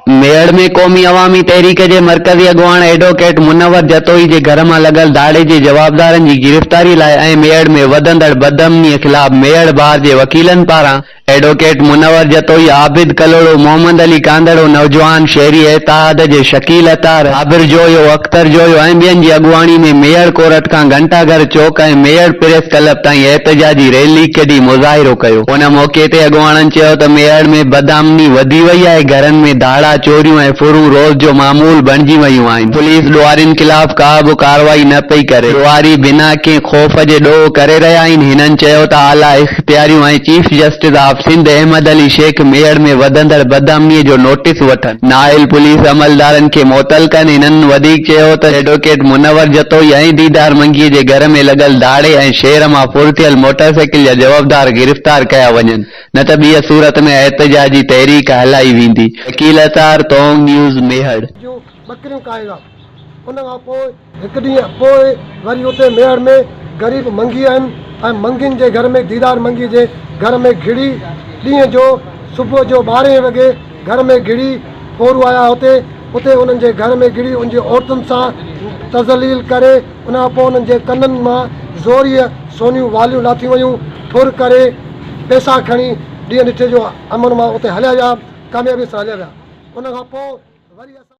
ميهڙ ۾ قومي عوامي تحريڪ جي مرڪزي اڳواڻ ايڊووڪيٽ منور جتوئي جي گهر مان لڳل ڌاڙي جي جوابدارن جي گرفتاري لاء ۽ ميهڙ ۾ وڌندڙ بدامني خلاف ميهڙ بار جي وڪيلن پاران ايڊووڪيٽ منور جتوئي، عابد ڪلهوڙو، محمد علي ڪانڌڙو، نوجوان شهري اتحاد جي شڪيل عطار، صابر جويو، اختر جويو ۽ ٻين جي اڳواڻي ۾ ميهڙ ڪورٽ کان گهنٽا گهر چوڪ ۽ ميهڙ پريس ڪلب تائين احتجاجي ريلي ڪڍي مظاهرو ڪيو. ان موقعي تي اڳواڻن چيو ته ميهڙ ۾ بدامني وڌي وئي آهي، گهرن ۾ ڌاڙا، چوريون ۽ ڦرون روز جو معمول بڻجي ويون آهن، پوليس ڏوهارين خلاف ڪا به ڪارروائي نه پئي ڪري، ڏوهاري بنا ڪنهن خوف جي ڏوهه ڪري رهيا آهن، هنن چيو ته اعليٰ اختياريون ۽ chief justice of Sindh Ahmed Ali Shaikh Mehar ۾ وڌندڙ بدامني جو نوٽيس وٺن، نااهل پوليس عملدارن کي معطل ڪن، هنن وڌيڪ چيو ته ايڊووڪيٽ منور جتوئي ۽ ديدار منگي جي گهر ۾ لڳل ڌاڙي ۽ شهر مان ڦر ٿيل موٽرسائيڪل جا جوابدار گرفتار ڪيا وڃن نه ته ٻيء صورت ۾ احتجاجي تحريڪ هلائي ويندي. شڪيل عطار، تونگ نيوز، ميهڙ. جون ٻڪريون ڪاهي ويا. ان کان پوء هڪ ڏينهن پوء وري اتي ميهڙ ۾ غريب منگي آهن ۽ منگين جي گهر ۾ ديدار منگي جي گهر ۾ گهڙي ڏينهن جو صبح جو ٻارهين وڳي گهر ۾ گهڙي ڦورو آيا اتي اتي انهن جي گهر ۾ گهڙي ان جي عورتن سان تذليل ڪري ان کان پوء انهن جي ڪنن مان زوريء سونيون واليون لاٿيون ويون ڦر ڪري پئسا کڻي ڏينهن ڏٺي جو امن مان اتي هليا ويا ڪاميابي سان هليا ويا ان کان پوء وري اسان.